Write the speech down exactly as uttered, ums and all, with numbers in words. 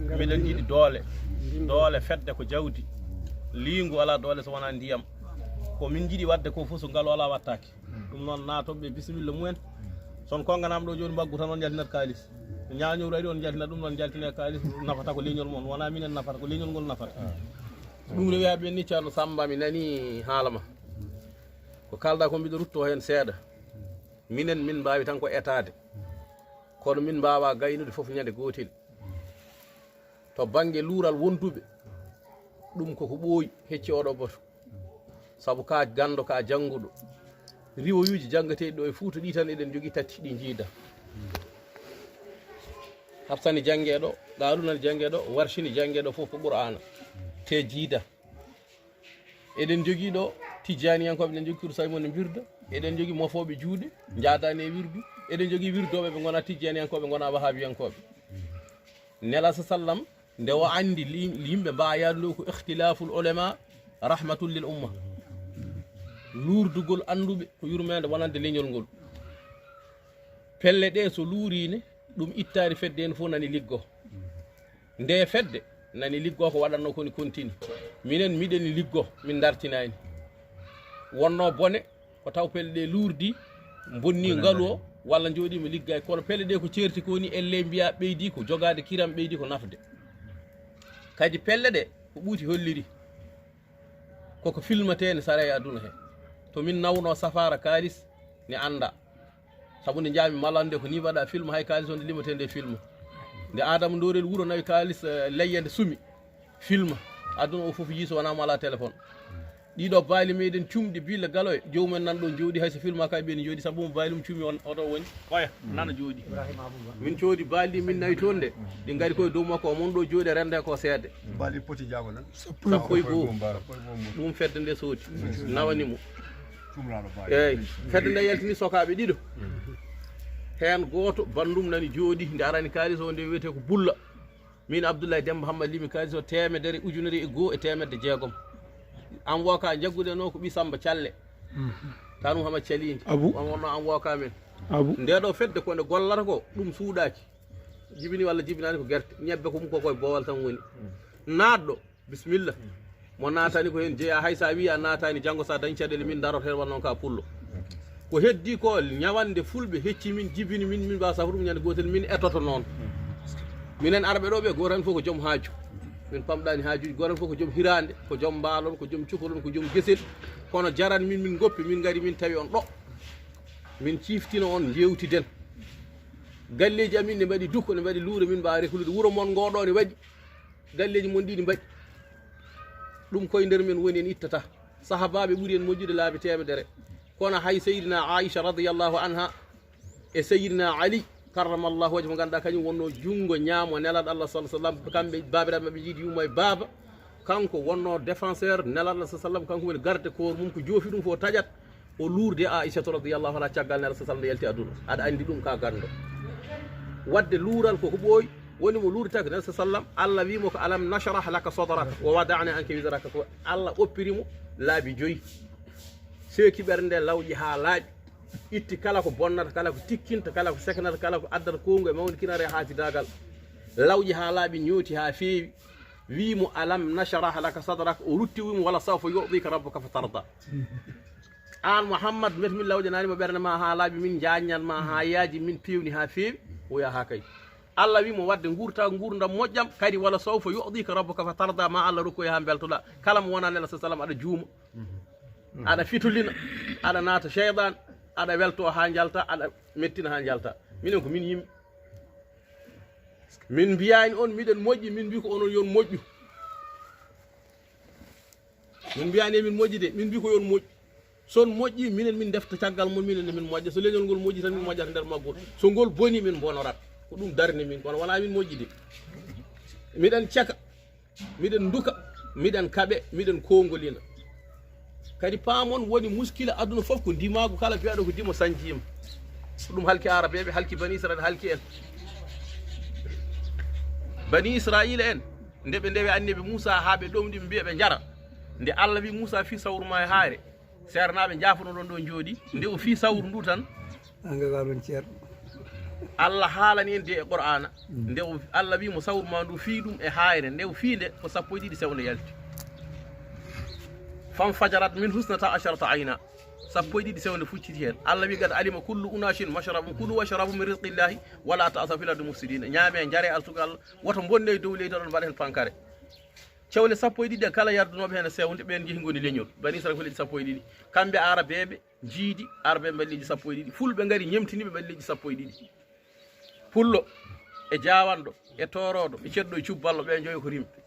Miɗen njiɗi doole. Doole fedde ko jawdi. Liingu alaa doole so wonaa ndiyam. Ko min njiɗi waɗde ko fof so ngalu alaa wattaaki. Ɗum noon naatooɓe bisimilla mumen. Son konnganaama ɗo jooni mbaggu tan on njaltinat kaalis. Ñaañooru ari on njaltinat ɗum noon njaltinee kaalis nafata ko leñol mon. Wonaa minen nafata ko leñol ngol nafata. Ɗum rewi haa ɓenni Ceerno Samba mi nani haala ma. Ko kaalɗaa ko mbiɗo rutto heen seeɗa. Minen min mbaawi tan ko etaade. Kono min mbaawaa gaynude fof ñande gootel. To bannge luural wonduɓe, ɗum koko ɓooyi hecci oɗo boto. Sabu ka ganndo ka jannguɗo. Riwoyuuji janngeteeɗi ɗo e Fuuta ɗi tan eɗen njogii tati ɗi njiida. Hafsani jannge ɗo, Qaaluuna jannge ɗo, Warshini jannge ɗo fof ko Qur'aana. Te jiida. Eɗen njogii ɗo tijjaaniyankooɓe, eɗen njogii kursaay mon e mbirda, eɗen njogii mofooɓe juuɗe, njaadaani e wirdu, eɗen njogii wirdooɓe ɓe ngonaa tijjaaniyankooɓe, ngonaa wahaabiyankooɓe. Nela sa sallam, nde o anndi li-, yimɓe mbaayaani ɗo ko ikhtilaaful ulama rahmatul lil umma. Luurdugol annduɓe ko yurmeende wonande leñol ngol. Pelle ɗe so luuriine, ɗum ittaani fedde heen fof nani liggo. Nde fedde nani liggo ko waɗatnoo koni kontini. Minen miɗen liggo, min ndartinaani. Wonnoo bone, ko taw pelle ɗe luurdi, bonni ngalu o, walla njooɗiima liggaay. Kono pelle ɗe ko ceerti ko woni elle mbiya ɓeydi ko jogaade kiram ɓeydi ko nafde. Kadi pelle ɗe ko ɓuuti holliri. Koko filmateene sara e aduna he. To min nawnoo safaara kaalis ne annda. Sabu nde njaami malande ko ni mbaɗa film hay kaalis on nde limatee nde film. Nde Adama Ndorel wuro nawi kaalis, eh, leyya nde sumi. Film. Aduna o fof yii so wonaa mo alaa téléphone. Ɗiɗo baali meɗen cumɗi billa galoye. Joomum en nan ɗo jooɗi hay so film ka ɓe ne jooɗi sabu mo baali mum cumi on oto woni. Oya, nana jooɗi. Min coodi baali min nawi toon nde. Ɗi ngari koye dow makko o mon ɗo jooɗi rende ko seede. Baali poti jaago nan. Sappo e goo. Sappo e goo mbaara. Ɗum fedde nde soodi. Nawani mo. Tumraɗo baali. Eyi, fedde nde yaltini sokaaɓe ɗiɗo. Heen gooto banndum nani jooɗi nde arani kaalis o nde wiyetee ko Bulla. Min Abdoulaye Demba Hammad limi kaalis o teemedere ujunere e goo e teemedde jeegom. An wooka jaggude no ko ɓi Samba Calle. Tanum Hammad Calindi. Abu. On wonno an wooka men. Abu. Nde ɗo fedde ko nde gollata ko ɗum suuɗaaki. Jibini walla jibinaani ko gerte. Ñebbe ko mum ko koye boowal tan woni. Naatɗo. Bisimilla. Mo naatani ko heen jeyaa, hay so a wii a naataani, janngo so a dañi caɗeele min daroto heen walla noon ka pullo. Ko heddii ko ñawannde fulɓe hecci min, jibini min, min mbaawa safrude ñande gootel, min etoto noon. Minen arɓe ɗo ɓe, gooto heen fof ko joom haaju. Min pamɗaani haajuuji, gooto heen fof ko joom hiraande, ko joom mbaalon, ko joom cukalon, ko joom gesel. Kono jaran min, min ngoppi, min ngari, min tawi on ɗo. Min ciiftino on, njeewtiden. Galleeji amin ne mbaɗi dukko, ne mbaɗi luure, min mbaawa reklude. Wuro mon ngoo ɗo ne waɗi. Galleeji mon ɗiɗi mbaɗi. Ɗum koye nder men woni, en ittata. Sahabaaɓe ɓuri en moƴƴude laabi teemedere. Kono hay Seydina Aisha radiyallahu anha e Seydina Ali karramallahu wajhahu, mo ngannduɗaa kañum wonnoo junngo ñaamo Nelaaɗo Allah sallallahu alaihi wasallam, kamɓe baabiraaɓe maɓɓe njiidi yumma e baaba. Kanko wonnoo défenseur Nelaaɗo Allah sallallahu alaihi wasallam, kanko woni garde corps mum, ko joofi ɗum fof taƴat. O luurdi e Aishatu radiyallahu anha caggal Nelaaɗo sallallahu alaihi wasallam nde yalti aduna. Aɗa anndi ɗum ka ganndo. Waɗde luural ko ko ɓooyi, woni mo luurdi tawi ko Nelaaɗo sallallahu alaihi wasallam, Allah wi mo ko alam nashrah laka sadrak wa wada'na anka wizrak, ko Allah oppiri mo laabi joyi. Seeki ɓernde lawƴi haa laaɓi. Itti kala ko bonnata, kala ko tikkinta, kala ko seknata, kala ko addata kowngu e mawnikinare e haasidaagal. Lawƴi haa laaɓi, ñooti haa feewi. Wii mo, "Alam nashrah laka sadrak." O rutti, wii mo, "Wala sawfa yu'tika rabbuka fatarda." Aan Muhammad, mbete min lawƴanaani ma ɓernde ma haa laaɓi, min njaajnan ma haa yaaji, min peewni haa feewi. O wiya, "Haa kay." Allah wii mo, "Waɗde nguurta nguurndam moƴƴam, kadi wala sawfa yu'tika rabbuka fatarda, ma Allah rokkoya haa mbeltoɗaa." Kala mo wonaa Nelaaɗo sallallahu alaihi wasallam aɗa juuma. Aɗa fitulina, aɗa naata seyɗan, aɗa welto haa njalta, aɗa mettina haa njalta. Minen ko min yimɓe. Min mbiyaani on miɗen moƴƴi, min mbii ko onon yo on moƴƴu. Min mbiyaani min moƴƴi de, min mbii ko yo on moƴƴu. So on moƴƴi, minen min ndefta caggal mon, minen ne min moƴƴa. So leñol ngol moƴƴi tan, min moƴƴata nder maggol. So ngol boni, min mbonorat. Ko ɗum darni min, kono wonaa min moƴƴi de. Miɗen caka. Miɗen nduka, miɗen kaɓe, miɗen kowngolina. Kadi paamon woni muskila aduna fof ko ndimaagu, kala biyaɗo ko dimo sanjiima. Ko ɗum halki Arabeeɓe, halki Bani Israel, halki en. Bani Israila en, nde ɓe ndewi Annabi Muusa haa ɓe ɗomɗi ɓe mbiya ɓe njara. Nde Allah wi Muusa fii sawru ma e haayre. Seernaaɓe njaafono ɗon ɗo njooɗi. Nde o fii sawru ndu tan. Anga ga ɗon ceerɗo. Allah haalani en de e qur'ana, nde o allah wi mo sawru ma ndu fii ɗum e haayre, nde o fii nde ko sappo e ɗiɗi sewnde yalti. Fanfajarat min husnata asharata ayna. Sappo e ɗiɗi sewnde fucciti heen. Allah wi gad alima kullu unasin mashrabum, kulu washrabu min rizqillahi wala ta'thaw fil ardi mufsidina. Ñaame, njare arsugal, woto mbonne e dow leydi oɗon mbaɗa heen pankare. Cewle sappo e ɗiɗi ɗe kala yardunooɓe heen e sewnde, ɓeen njehi ngoni leñol. Bani Israel ko leƴƴi sappo e ɗiɗi. Kamɓe Arabeeɓe njiidi Arabeeɓe mbaɗi leƴƴi sappo e ɗiɗi. Fulɓe ngari ñemtini ɓe mbaɗi leƴƴi sappo e ɗiɗi. Pullo e jaawanɗo e toorooɗo e ceɗɗo e cubballo, ɓe njoyo ko rimɓe.